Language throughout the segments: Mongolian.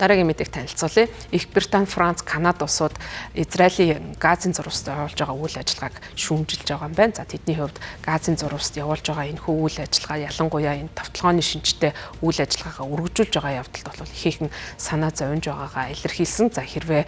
Дараагийн мэдээг танилцуулъя. Их Британи, Франц, Канада улсууд Израилийн Газын зурваст явуулж байгаа үйл ажиллагааг шүүмжилж байгаа юм байна. За, тэдний хувьд Газын зурваст явуулж байгаа энэхүү үйл ажиллагаа, ялангуяа энэ товтлогооны шинжтэй үйл ажиллагаагаа өргөжүүлж байгаа явдалд бол ихээхэн санаа зовж байгаагаа илэрхийлсэн. За, хэрвээ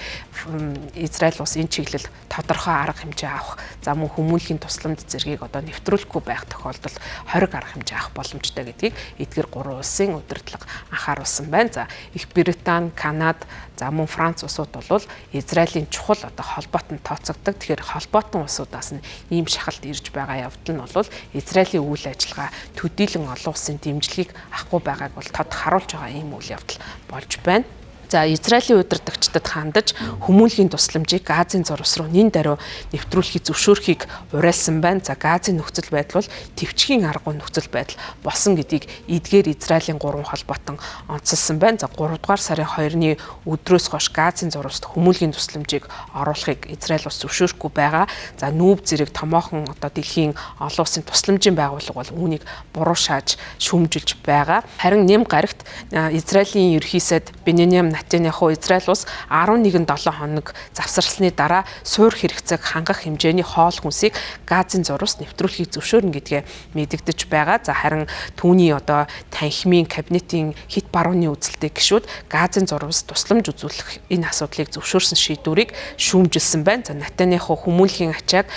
Израиль улс энэ чиглэл тодорхой арга хэмжээ авах, за мөн хүмүүнлэгийн тусламж зэргийг одоо нэвтрүүлэхгүй байх тохиолдолд хориг арга хэмжээ авах боломжтой гэдгийг эдгээр гурван улсын удирдлага анхааруулсан байна. За, Их Британи, Канада, за мөн Франц улсууд бол Израилийн чухал одоо холбоотон тооцогддог. Тэгэхээр холбоотон улсуудаас нь ийм шахалт ирж байгаа явдал нь бол Израилийн үйл ажиллагаа төдийлөн олон улсын дэмжлэгийг авахгүй байгааг бол тод харуулж байгаа ийм үйл явдал болж байна. За, Израилийн удирдагчдад хандаж хүмүүнлэгийн тусламжийг Газын зурвас руу нэн даруй нэвтрүүлэхийг зөвшөөрөхийг уриалсан байна. За, Газын нөхцөл байдал бол төвчгийн аргагүй нөхцөл байдал болсон гэдгийг эдгээр Израилийн гурван холбоотон онцолсон байна. За, 3 дугаар сарын 2-ны өдрөөс хойш Газын зурваст хүмүүнлэгийн тусламжийг оруулахыг Израиль улс зөвшөөрөхгүй байгаа. За, нүүб зэрэг томоохон одоо дэлхийн олон улсын тусламжийн байгууллага бол үүнийг буруу шааж шүүмжилж байгаа. Харин нэм гарагт Израилийн ерөнхий сайд Беньямин Нетаньяху Израиль улс 11 7 хоног завсарласны дараа суур хэрэгцээг хангах хэмжээний хоол хүнсийг Газын зурваст нэвтрүүлэхийг зөвшөөрнө гэдгээ мэдэгдэж байгаа. За, харин түүний одоо танхимын кабинетийн хэт барууны үзэлтэй гишүүд Газын зурвас тусламж үзүүлэх энэ асуудлыг зөвшөөрсөн шийдвэрийг шүүмжилсэн байна. За, Нетаньяху хүмүүнлэгийн ачааг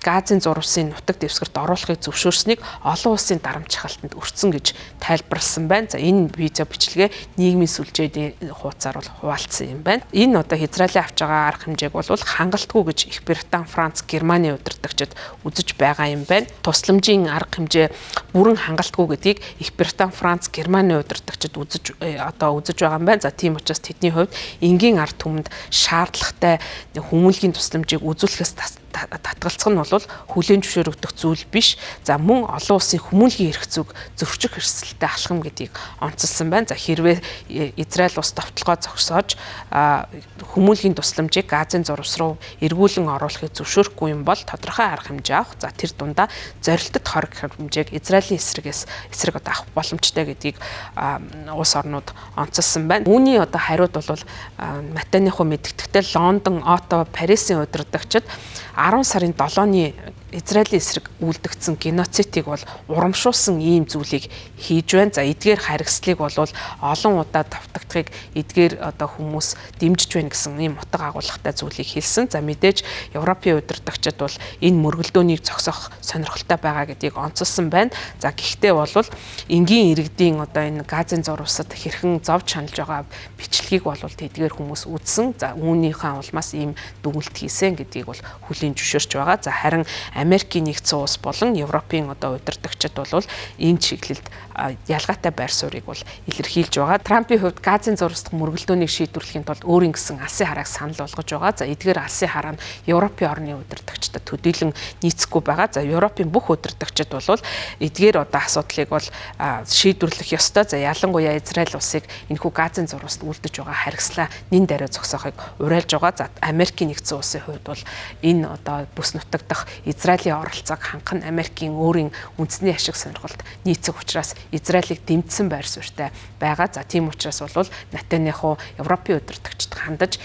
Газын зурвасын нутаг дэвсгэрт оруулахыг зөвшөөрснийг олон улсын дарамт шахалтанд өртсөн гэж тайлбарласан байна. За, энэ видео бичлэгээ нийгмийн сүлжээний хуудасаар бол хуваалцсан юм байна. Энэ одоо Израилийн авч байгаа арга хэмжээг бол хангалтгүй гэж Их Британи, Франц, Германы удирдагчид үзэж байгаа юм байна. Тусламжийн арга хэмжээ бүрэн хангалтгүй гэдгийг Их Британи, Франц, Германы удирдагчид үзэж одоо үзэж байгаа юм байна. За, тийм учраас тэдний хувьд энгийн ард түмэнд шаардлагатай хүмүүнлэгийн тусламжийг үзүүлэхээс татгалцах нь бол хүлээн зөвшөөрөгдөх зүйл биш. За, мөн олон улсын хүмүүнлэгийн эрх зүйг зөрчих эрсдэлтэй алхам гэдгийг онцолсон байна. За, хэрвээ Израиль улс товтлогоо зогсоож хүмүүнлэгийн тусламжийг Газын зурвас руу эргүүлэн оруулахыг зөвшөөрөхгүй юм бол тодорхой арга хэмжээ авах. За, тэр дундаа зорилтод хориг хэмжээг Израилийн эсрэгээс эсрэг одоо авах боломжтой гэдгийг улс орнууд онцолсон байна. Үүний одоо хариуд бол Нетаньяху мэдэгдэхдээ Лондон, Оттава, Парисын удирдагчид 10 сарын 7-ны Израилийн эсрэг үйлдэгдсэн геноцидыг бол урамшуулсан ийм зүйлийг хийж байна. За, эдгээр харгислыг бол олон удаа давтагдахыг эдгээр одоо хүмүүс дэмжиж байна гэсэн ийм утга агуулгатай зүйлийг хэлсэн. За, мэдээж Европын удирдагчид бол энэ мөргөлдөөнийг зогсоох сонирхолтой байгаа гэдгийг онцолсон байна. За, гэхдээ бол энгийн иргэдийн одоо энэ Газын зурвасад хэрхэн зовж шаналж байгаа бичлэгийг бол тэдгээр хүмүүс үзсэн. За, үүнийхээ улмаас ийм дүгнэлт хийсэн гэдгийг бол хүлээн зөвшөөрч байгаа. За, харин Америкийн нэгдсэн улс болон Европын одоо удирдагчид бол энэ чиглэлд ялгаатай байр суурийг бол илэрхийлж байгаа. Трампын хувьд Газын зурвас дахь мөргөлдөөнийг шийдвэрлэхийн тулд өөрийн гэсэн алсын харааг санал болгож байгаа. За, эдгээр алсын хараа нь Европын орны удирдагчдад төдийлөн нийцэхгүй байгаа. За, Европын бүх удирдагчид бол эдгээр одоо асуудлыг бол шийдвэрлэх ёстой. За, ялангуяа Израиль улсыг энэхүү Газын зурваст үлдэж байгаа харгислаа нэн даруй зогсоохыг уриалж байгаа. За, Америкийн нэгдсэн улсын хувьд бол энэ одоо бүс нутаг дахь Израилийн оролцоог хангах нь Америкийн өөрийн үндэсний ашиг сонирхолд нийцэх учраас Израилийг дэмжсэн байр суурьтай байгаа. За, тийм учраас бол Нетаньяху Европын удирдагчид хандаж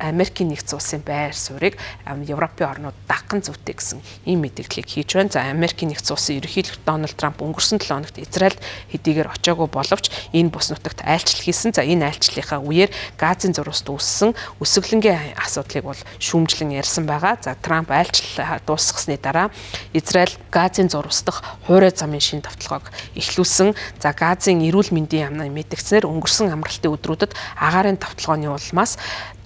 Америкийн нэгдсэн улсын байр суурийг Европын орнууд дагах нь зүйтэй гэсэн ийм мэдээллийг хийж байна. За, Америкийн нэгдсэн улсын ерөнхийлөгч Дональд Трамп өнгөрсөн 7 хоногт Израильд хэдийгээр очиагүй боловч энэ бүс нутагт айлчлал хийсэн. За, энэ айлчлалынхаа үеэр Газын зурваст үүссэн өсөглөнгийн асуудлыг бол шүүмжлэн ярьсан байгаа. За, Трамп айлчлал дуусгасны дараа Израиль Газын зурвас дахь хуурай замын шинэ товтлогоог эхлүүлсэн. За, Газын эрүүл мэндийн яамны мэдгдсэнээр өнгөрсөн амралтын өдрүүдэд агаарын товтлогооны улмаас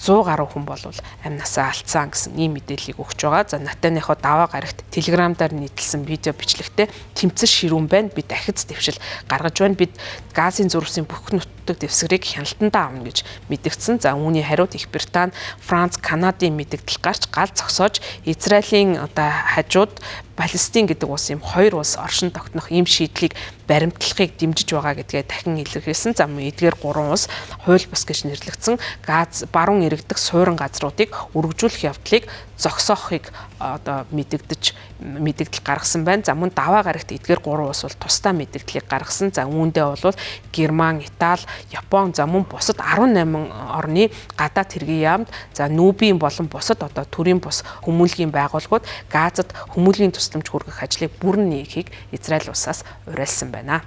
100 гаруй хүн болвол амнасаа алдсан гэсэн ийм мэдээллийг өгч байгаа. За, Нетаньяху даваа гарагт Telegram дээр нийтэлсэн видео бичлэгтээ тэмцэл ширүүн байна. Би дахиад дэвшил гаргаж байна. Бид Газын зурвасын бүх нутаг дэвсгэрийг хяналтандаа авна гэж мэдгдсэн. За, үүний хариуд Их Британи, Франц, Канадын мэдэгдэл гарч гал зогсоож Израилийн одоо хажууд Палестин гэдэг улс юм хоёр улс оршин тогтнох ийм шийдлийг баримтлахыг дэмжиж байгаа гэдгээ дахин илэрхийлсэн. За, мөн эдгээр гурван улс хууль бус гэж нэрлэгдсэн Газ баруун эрэг яригдах суурин газруудыг өргөжүүлэх явдлыг зогсоохыг одоо мэдэгдэл гаргасан байна. За мөн даваа гарагт эдгээр гурван улс бол тусдаа мэдэгдлийг гаргасан. За үүндээ бол Герман, Итали, Япон, за мөн бусад 18 орны гадаад хэргийн яамд, за Нүүбийн болон бусад одоо төрийн бус хүмүүнлэгийн байгууллагууд Газад хүмүүнлэгийн тусламж хүргэх ажлыг бүрэн нээхийг Израиль улсаас уриалсан байна.